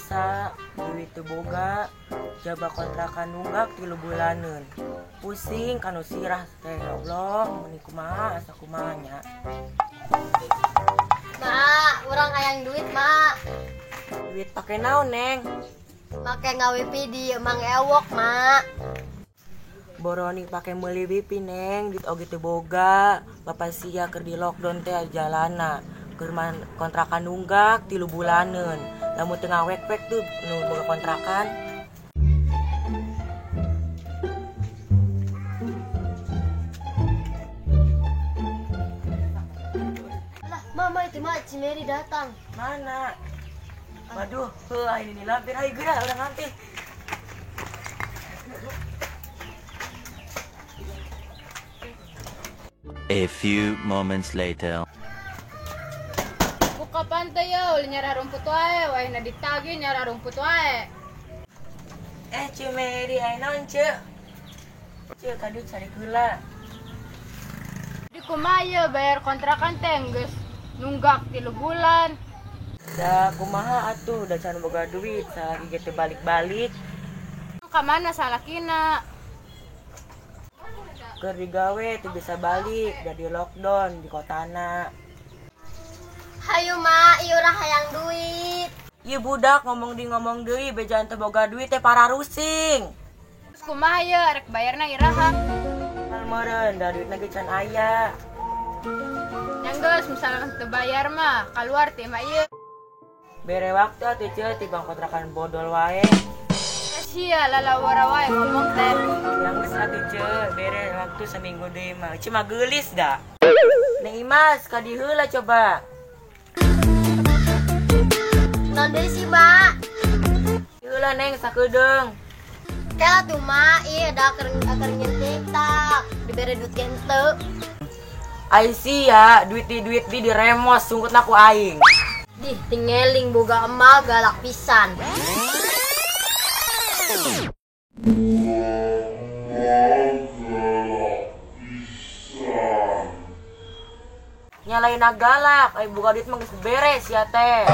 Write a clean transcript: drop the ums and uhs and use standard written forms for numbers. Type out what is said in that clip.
Bisa duit teu boga, jaba kontrakan nunggak 3 bulaneun. Pusing kanu sirah teh, ya Allah, meuni kumaha asa kumaha nya. Ma, urang hayang duit, Ma. Duit pake naon, Neng? Pake ngawipi di Mang Ewok, Ma. Boroni pake meuli wipi, Neng, duit oge teu boga. Bapak sia keur di lockdown teh jalana. Keur kontrakan nunggak 3 bulaneun. Lamun teu ngawek-wek tuh nu boga kontrakan. Lah, Mama itu mah Cimeri datang. Mana? Waduh, heuh ini lampir ayo geura urang ngampir. A few moments later. Buka pantai ya, ulah nyara rumput wae, wae na ditagih nyara rumput wae. Cimeri aya naon, Ceu? Ceu kadieu cari heula. Di kumaha ye bayar kontrakan teh geus nunggak 3 bulan. Da kumaha atuh, da can boga duit, salaki ge teu balik-balik. Ka mana salakina? Keur digawe teu bisa balik, da di lockdown di kotana. Hayu ma, ieu urang hayang duit. Ieu budak ngomong di ngomong deui, bejaan teu boga duit teh pararusing. Terus kumaha ye rek bayarna iraha? Hal meureun, da duitna ge can aya. Yang geus misalkan teu bayar mah kaluar teh mah ieu. Bere waktu atuh Ceu, tibang kontrakan bodol wae. Sia lalawara wae ngomong teh. Yang geus atuh Ceu, bere waktu seminggu deui mah. Ceu mah geulis da. Neng Imas ka dieu heula coba. Non deui sih, Ma. Heula Neng sakedeung. Kela tuh, Ma, ieu da keur nyen TikTok, dibere duit ge henteu. Ai sia, duit di diremos sungkutna ku aing. Dih, tingeling boga emak galak pisan. Nyalain galak, ai boga duit mah geus beres ya teh.